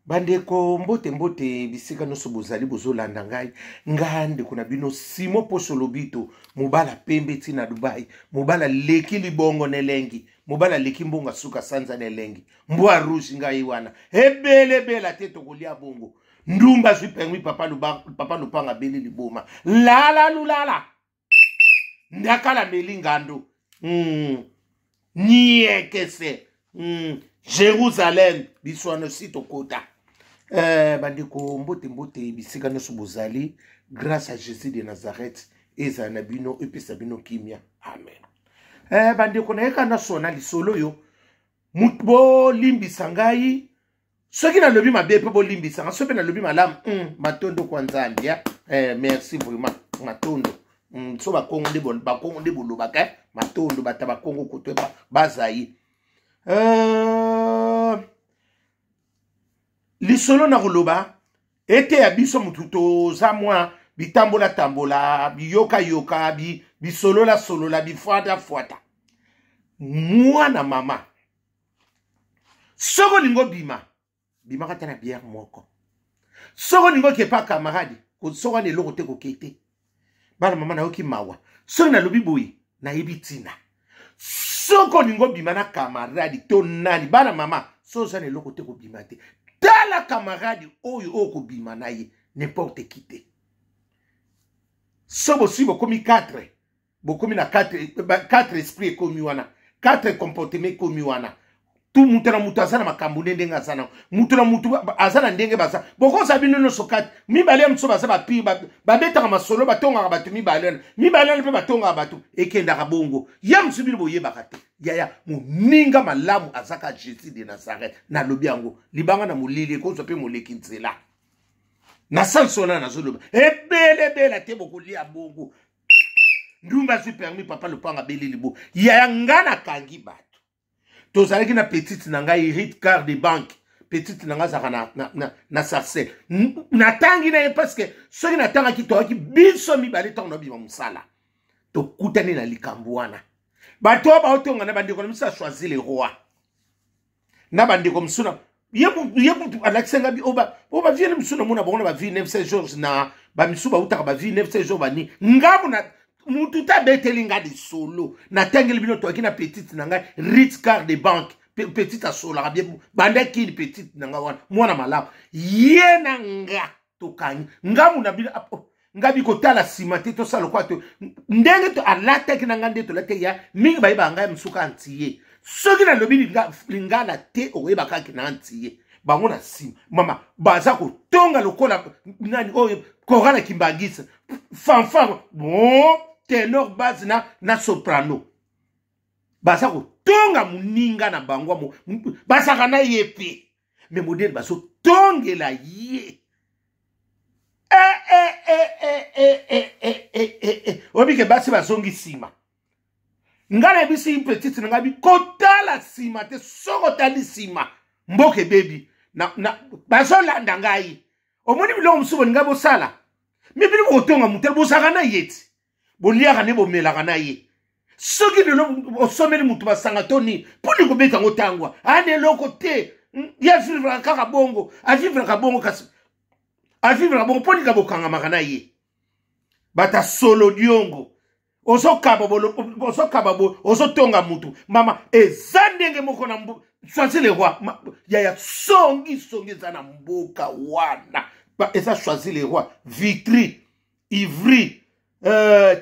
Bandeko, mbote mbote bisika nyonso bozali bozolanda ngai. Ngai ndeko na bino Simo Poso Lobito, mobala pembe ti na Dubai, mobala leki libongo na elengi, mobala leki mbongo suka sanza na elengi, mbwa rouge ngai wana ebele bela te tokolia bongo. Ndumba azwi permis papa, papa Lupanga abeli liboma lala lulala ndakala meli ngando niekese Jérusalem biso wana si tokota. Bandeko, mbote mbote bisika nyonso bozali, grâce à Jésus de Nazareth ezala na bino, epesa bino kimia, amen. Bandeko, nayeka nasona lisolo oyo, bolimbisa ngai soki nalobi mabe, mpe bolimbisanga soki mpe nalobi malamu. Matondo kwa Nzambe ya merci vraiment, matondo. So bakongo nde bakongo nde bolobaka matondo, bata bakongo koto bazai. Lisolo na koloba ete ya biso mutu toza mwa bitambola-tambola, biyoka-yoka, bisolola-solola, bifuata-fuata. Mwana mama, soki olingi obima, bimaka ata na biere moko. Soki olingi okepa camarade, soki wana eloko te, koke te. Bana mama, nayoki mawa soki nalobi boye, nayebi ntina. Soki olingi obima na camarade to nani, bana mama, so oza na eloko te, kobima te. Tala camarade oyo oyo kobima na ye, n'importe qui te. So bosui bokomi 4, bokomi na 4 esprit ekomi wana, 4 comportement ekomi wana. Tu mutu na mutu aza na makambo nde ndenge aza nango, mutu na mutu aza na ndenge baza. Bokoza bino nyonso kati mibale ya mosusu baza bapire, babetaka masolo, batongaka bato mibale wana, mibale wana mpe batongaka bato, ekendaka bongo. Ya mosusu bino boyebaka te. Yaya, moninga malamu azaka Jésus de Nazareth. Nalobi yango, libanga na molili ekozwa mpe moleki nzela. Na sansi wana nazoloba ebelebela te, bokolia bongo. Ndumba azwi permis papa Lopanga abeli libo. Yaya, nga nakangi bato. Tozalaki na petite na ngai Rit car de banque, petite na ngai azalaka na sarcelle. Natangi na ye parce que soki natangaki, toyaki biso mibale. Ntango nabima mosala, tokutani na likambo wana. Bato oyo baotonga na bandeko na biso ya Choisi le Roi, na bandeko mosusu na ye mutu alakisa ngai oyo bavie mosusu, namona bango na bavie 9 Saint George, na bamisusu bautaka bavie 9 Saint George bani ngambo na mutu te abeteli ngai lisolo. Natangeli bino, toyaki na petite na ngai Rit car de banque, petite asolaka bien banda kini. Petite na ngai wana, mwana malamu, ye na nga tokangi ngambu na bino. Nga bikotala nsima te, tosala lokola to ndenge to alataki na ngai nde tolataki ya mingi. Bayebaka ngai mosuka antiye. Soki nalobi lingala te, okoyeba kaka na antiye. Bango na nsima mama baza kotonga lokola nani oyo korala kimbangisa, fanfare, bon ténor, base na soprano. Baza kotonga moninga na bango, bazalaka na ye mpe me modele bazotongela ye. Oyebi ke basi bazongi nsima. Ngai nayebisi petite na ngai bi kotala nsima te. Soki otali nsima, mboka ebebi. Bazolanda ngai. Omoni biloko mosusu bolingai bosala, me bino bokotonga motu, bozalaka na ye ti boliaka nde bomelaka na ye. Soki lelo osomeli motu masanga to nini, mponi kobeta yango tangwa ana eloko te, ye avivraka kaka bongo, avivraka bongo, kasi avivraka bongo mpo nika bokangamaka na ye. Bata solo diongo, ozokaba, ozokaba, ozotonga mutu mama. Eza ndenge moko na Choisi le Roi. Yaya, songi songi eza na mboka wana, eza Choisi le Roi, Vitry, Ivry,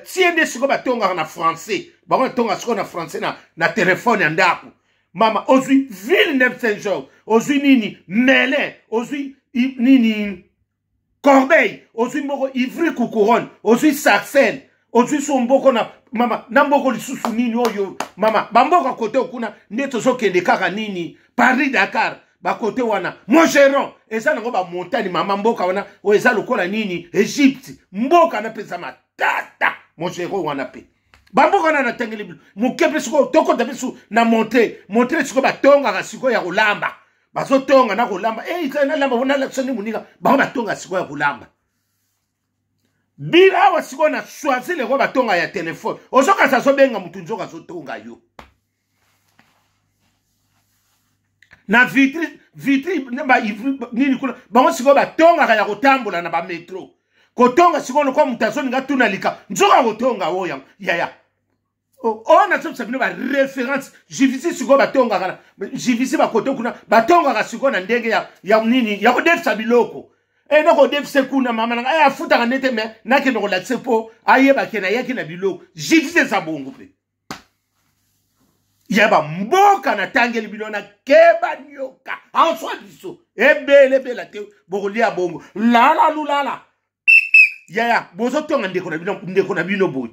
tie nde sikoyo batongaka na français. Bango batongaka sikoyo na français na telefone ya ndako. Mama, ozwi ville Neuve Saint Georges, ozwi nini Melin, ozwi nini Corbeil, ozwi mboko Ivry Coucouronne, ozwi Sarcelle, ozwi so mboko na mama na mboko lisusu nini oyo mama bamboka kote kuna nde tozokende kaka nini Paris Dakar, bakote wana Montgeron eza nango bamontagne. Mama, mboka wana oyo eza lokola nini Egypte, mboka na mpenza matata. Montgeron wana mpe bamboka wana natangeli bino moke. Mpe sikoyo tokota mpe su na montre montre. Sikoyo batongaka sikoyo ya kolamba, bazotonga na kolamba. Nalamba, nalakisa nde moninga bango batonga sikoyo ya kolamba bino awa. Sikoyo na Choisi le Roi batonga ya telefone. Ozokasa azobenga motu, nzoka azotonga yo. Na Vitry, Vitry nini kuna, bango sikoyo batongaka ya kotambola na bametro. Kotonga sikoyo lokola moto azolinga tuna lika nzoka kotonga oyo yango yaya oyo nazobisa bino baréférence. Jivisi sikoyo batongaka na Jivisi, bakoto kuna batongaka sikoyo na ndenge ya nini, ya kodefisa biloko. E nakodefise kuna, mama nanga e afutaka nde te, me nakende kolakise mpo ayebake nayaki na biloko. Jivisi eza bongo mpe ya bamboka natangeli bino na keba nyoka answa biso ebelebela te, bokolia bongo lala lulala. Yaya, bozotonga ndeko na bino, ndeko na bino boye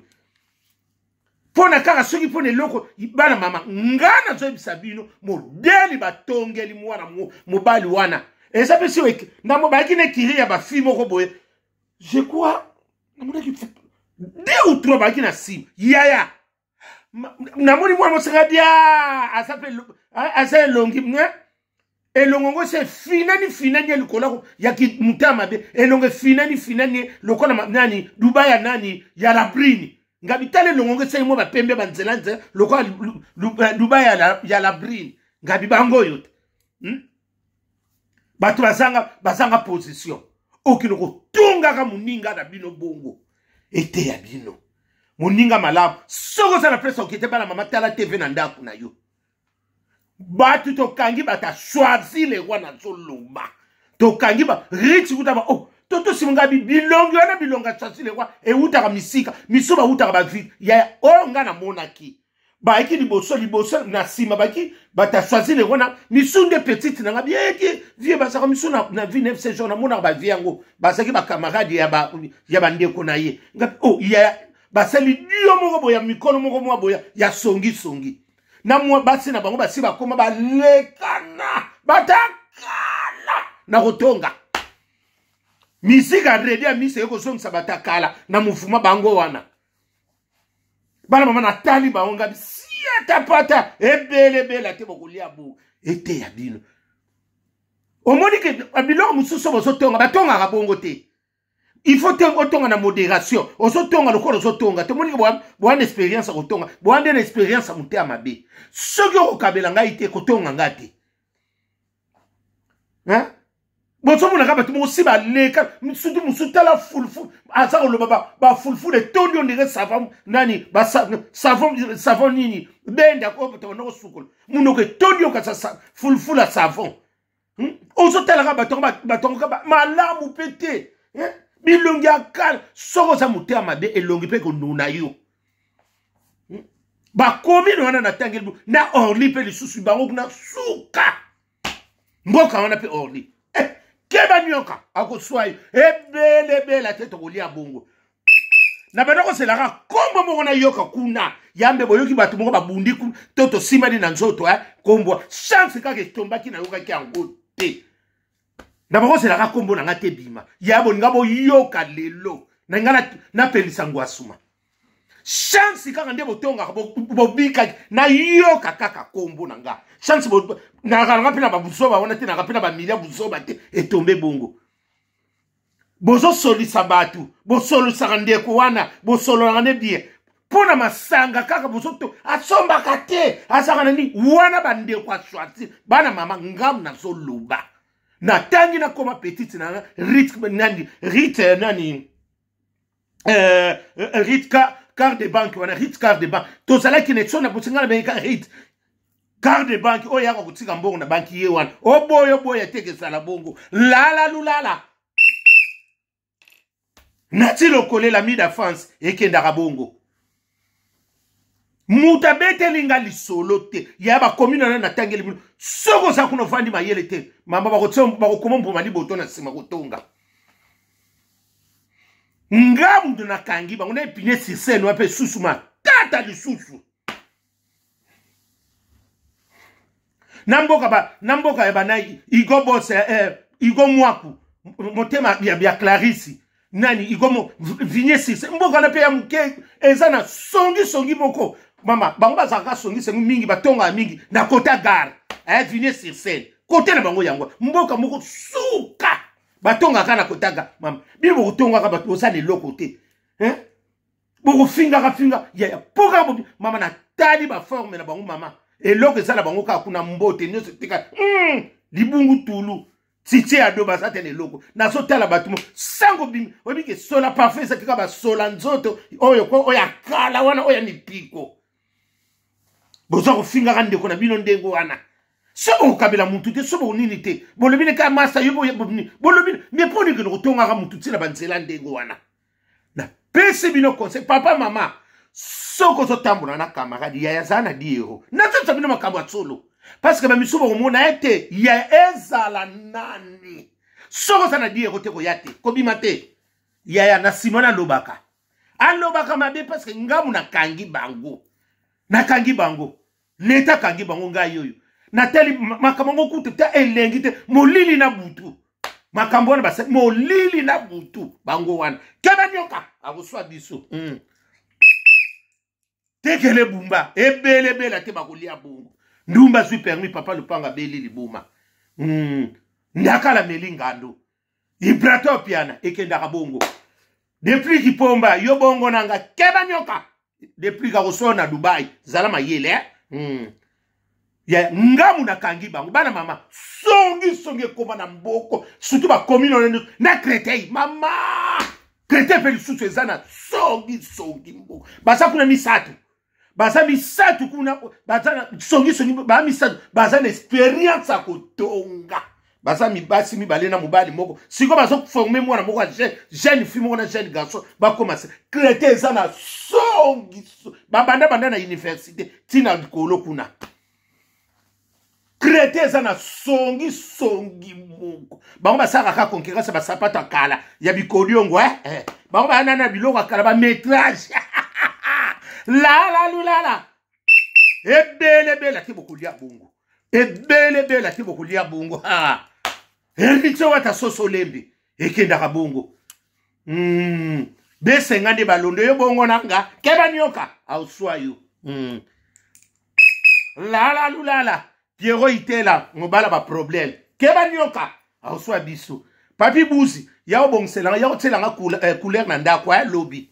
mpo na kaka soki mpo na eloko. Bana mama, nga nazoyebisa bino, modeli batongeli mwana mobali wana eza mpe si ndambo bayaki na ekiri ya bafi moko boye. Je crois namonaki deux ou trois bayaki na nsima. Yaya, namoni mwana mosaka bia aza mpe aza elongi elongo ngo se finani finani ya likolo ya motema mabe, elongo efinani finani lokola nani, duba ya nani, ya Labrine. Ngabi tala elongo ngo esali mwa bapembe banzela nzela lokola duba ya Labrine. Ngabi bango oyo te, Bato bazanga position, okende kotongaka moninga na bino bongo. Eteya bino, moninga malamu. Soki oza na place okete, bana mama, tala TV na ndako na yo. Bato tokangi bato achoisi le roi, nazoloba tokangi ba riti kuta ba oh totosimanga bilongi wana, bilongi achoisi le roi ewutaka misika miso, bawutaka bavile ya oyo nga namonaki. Bayaki liboso liboso na nsima, bayaki bato achoisi le roi na misu nde petite na nga bieki vie bazalaka misu na vie nef jour namonaka bavie yango, bazalaki bacamarade ya bandeko na ye. Nga oh ya basali dio moko boya mikolo moko mwa boya ya songisongi na mwa basi na bango basi bakoma balekana batakala na kotonga misika redi ya misa ekozongisa batakala na mofuma bango wana. Bana mama, natali bango, ngabi siatapata ebelebela te, bokolia bo. Eteya bino, omoni ke biloko mosusu bozotonga, batongaka bongo te. Il faut te otonga na modération. Ozotonga lokola ozotonga, tomoni bowana expérience ya kotonga, bowana nde na expérience ya motema mabe. Soki okokabela ngai te, kotonga ngai te. Bozomonaka bato moko si baleka surtout mosusu, tala fulful aza koloba bafulful etondi ondire savon nani, savon savon nini benda tobanda kosukola monoko etondi okasa fulful ya savon. Ozotalaka bato batongoka malamu mpe te, bilongi ya kala. Soki oza motema mabe, elongi mpe konuna yo. Bakomi na wana natangeli na Orly mpe lisusu bango kuna suka mboka wana mpe Orly keba nyoka akoswa yo ebelebela te, tokolia bongo. Na banda koselaka kombo moko nayoka kuna yambe, boyoki bato moko babundi to tosimbani na nzoto, kombo chance kaka etombaki, nayokaki yango te. Na bakoselaka kombo na nga te, bima ya bolinga boyoka lelo na nga napelisa ngwasuma. Chance kaka nde botongaka bobikaki, nayoka kaka kombo na nga. Chance nakalanga mpe na babuzoba wana te, naka mpe na bamilia buzoba te, etombe bongo. Bozosolisa bato, bosolisaka ndeko wana, bosololaka nde bien mpo na masanga kaka bozoto asombaka te, azalaka na nini wana. Bandeko aswati, bana mama, ngamu nazoloba, natangi nakoma petite na rit nani, rit nani, rit carte de banque wana, rit carte de banque. Tozalaki na so na bosinga na bengika rit carte de banque oyo yaka kotika mbongo na banki ye wana. Oboya oboya te, ezala bongo lala lulala nati lokolela mida France ekendaka bongo. Moto abeteli nga lisolo te ya bakomine wana natangeli bino. Soki oza kuna ovandi mayele te, mama, bakokoma mbuma liboto na nsima kotonga. Nga moto nakangi bango na epine siseno mpe susu matata lisusu na mboka ba, na mboka ya bana Igo Bos, Igo Mwaku motema ya Clarisse nani Igo mo, Vinye Sise. Mboka wana mpe ya moke eza na songisongi moko. Mama, bango bazalaka songisongi mingi, batongaka mingi na kota gare, Vinye sur Seine kote na bango yango mboka moko suka batongaka na kotanga. Mama, bino bokotongaka bato bosala eloko te, bokofingaka finga yaya mpo kaka mama natali baforme na bango. Mama, Eloko eza na bango kaka kuna mbote nyonso etika libungu tulu titie ado baza te na eloko. Nazotala bato mo sango bimi oyebi ke sola parfum ezaki kaka basola nzoto oyo oyo ya kala wana oyo ya mipiko. Boza kofingaka ndeko na bino ndenge wana. So bokokabela mutu te, so bokonini te, bolobi ne kaka masa yo bolobi me mpo nini kende kotongaka mutu ntina banzela ndenge wana. Napesi bino conseil papa mama, soki ozotambola na camarade yaya zala na 10 euro. Nazotisa bino makambo ya solo parce que bamisu bokomona ete yaya ezala nani. Soki oza na 10 euro te, koya te, kobima te yaya. Na nsima nalobaka alobaka mabe parce que ngamu nakangi bango, nakangi bango leta akangi bango. Ngai oyo natali makambo yango kutu te, elengi te, molili na butu. Makambo wana basali molili na butu bango wana. Keba nyoka akoswa biso. Tekele bumba ebelebela te, bakolia bongo. Ndumba azwi permis, papa lupanga abeli liboma. Ndakala meli ngando ibrato piana ekendaka bongo. Depuis kipomba yo bongo nanga keba nyoka depuis kakosolo na Dubai zala mayele eh? Ya ngamu nakangi bango bana mama songi songi ekoma na mboko surtout bakomi na na Créteil mama Créteil mpe lisusu eza na songi songi mboko baza kuna misato, baza misato kuna, baza na songi songi ba misato, baza na experience ya kotonga. Baza mibasi mibale na mobali moko. Sikoyo bazoforme mwana moko ya jeune fille moko na jeune garçon bakoma Créteil eza na songi babanda banda na université ntina likolo kuna. Créteil eza na songi songi moko. Bango basalaka kaka concurrence ya basapato ya kala ya bikodiongo eh? Eh. Bango baya na biloko ya kala bamétrage lalalulala ebelebele ate bokolia bongo, ebelebele ate bokolia bongo. Héritier wata soso olembi ekendaka bongo. Besenga nde balondo yo bongo nanga keba nyoka auswa yo. Lala lulala Piero Itela mobala ba problème keba nyoka auswa biso. Papi Buzi ya obongiselanga ya otielanga couleur na ndako ya lobi.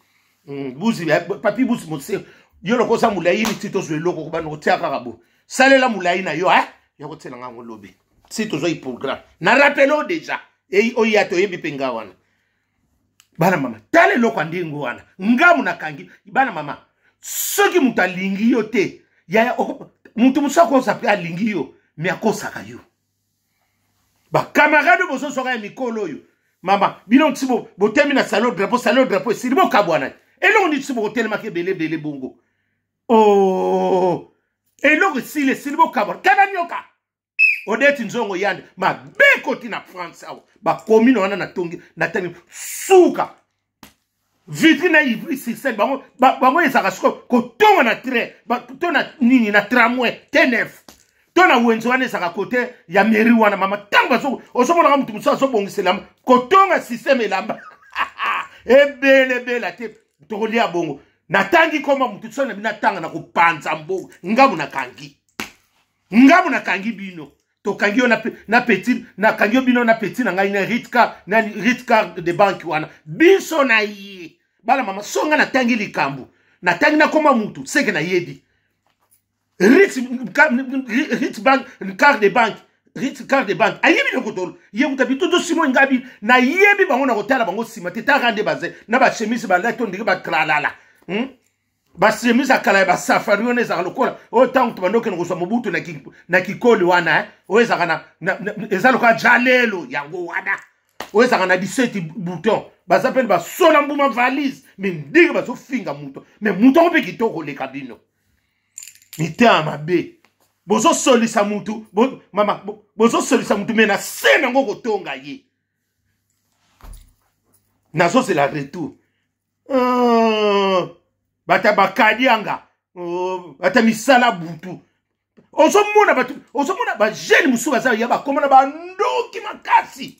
Buzi Papi Buzi mose yo lokosa molai ti tozwa eloko kobanda kotia kaka bo salela molai na yo ya kotielanga yango lobi si tozwa programme na rappelo déjà ei oya toyebi mpe nga wana. Bana mama tala eloko ya ndenge wana ngamu nakangi bana mama. Soki moto alingi yo te yaya, moto mosusu akosa mpe alingi yo me akosaka yo. Bakamarade oyo bozozwaka ya mikolo oyo mama bino nti botemi na salon drapeau, salon drapeau esili bokabwana. Eloko nini ti bokotelemaka ebele ebele bongo? Oh, eloko esili esili bokabwana. Keba nyoka Odeti nzongo yande mabe ekoti na France awa bakomine wana natongi natangi suka vitrine na Ivry sur Seine. Bango bango ezalaka sikoyo kotonga na train to na nini na tramway T9 to na wenze wana ezalaka kote ya mairie wana mama. Ntango ozomonaka moto mosusu azobongisa elamba kotonga systeme elamba ebelebela te tokolia bongo. Natangi koma motu so na bino atanga na kopanza mbongo. Ngamu nakangi, ngamu nakangi bino, tokangi yo na petit, nakangi yo bino na petit na ngai na ritcar, na ritcar de banque wana biso na ye. Bana mama so nga natangi likambo natangi nakoma mutu seke nayebi rit bank carte de banque, rit carte de banque ayebi na kotolo ye kuta bitoto simo ngabi nayebi bango na kotala bango nsima te. Taka nde baze na bachemise balati ondenge batralala, Bachemise ya kala ya basafari wana ezalaka lokola oyo ntango tobanda okende kozwa Mobutu na kikoli wana, eh? Oyo ezalaka eza lokola jalelo yango wana oyo ezalaka na 17 bouton. Baza pene basola mbuma valise me ndenge bazofinga moto me moto yango mpe kitoko koleka bino. Mitema mabe bozosolisa mutu mama bozosolisa mutu me na se nango kotonga ye. Nazozela retour. Bata bakadianga bata misala butu ozomona bato, ozomona bajeune mosusu baza ya bakoma na bandoki makasi.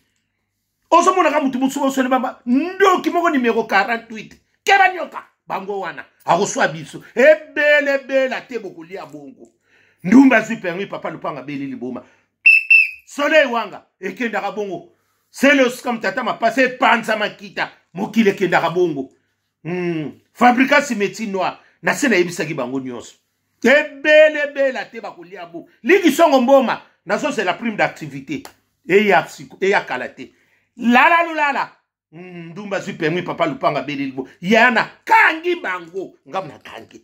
Ozomonaka motu mosusu osone bamba ndoki moko numero 48 keba nyoka bango wana akoswa biso ebelebela te bokolia bongo. Ndumba azwi permis, papa lupanga abeli liboma. Soleil wanga ekendaka bongo sele osika tata mapasa epanza makita mokili ekendaka bongo. Fabricasi métier noir na se nayebisaki bango nyonso. Ebelebela te, bakolia bo liki songo mboma. Nazozela prime d'activité eya eya kala te. Lala lulala ndumba azwi permis, papa lupanga abeleli bo ya nakangi bango. Ngamu nakangi,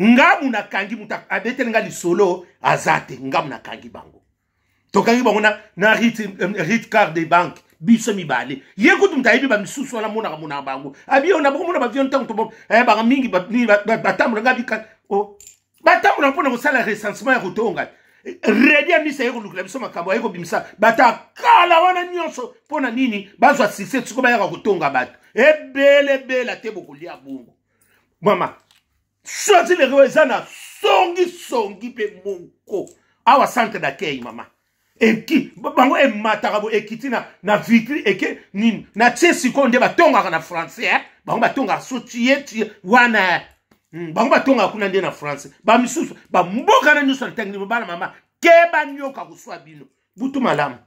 ngamu nakangi moto abeteli nga lisolo aza te. Ngamu nakangi bango, tokangi bango na rit card de banque biso mibale. Ye kutu moto ayebi bamisusu wana, monaka monaka bango abi oyo nabokomona bavion ntango to banga mingi batambola nga bika batambola mpona kosala recensement ya kotonga. Redi amisa ye kolukela biso makambo, aye kobimisa bato akala wana nyonso. Mpo na nini bazwa succès siko bayaka kotonga bato ebelebela te? Bokolia bongo mama soki lelo eza na songi songi mpe moko awa centre d'accueil mama eki bango emataka bo ekiti na vitri eke nini na tie. Sikoyo nde batongaka na français, eh? Bango batongaka so tie tie wana, Bango batongaka kuna nde na français. Bamisusu bamboka na nyonso na ntangi bana mama keba nyoka koswa bino butu malamu.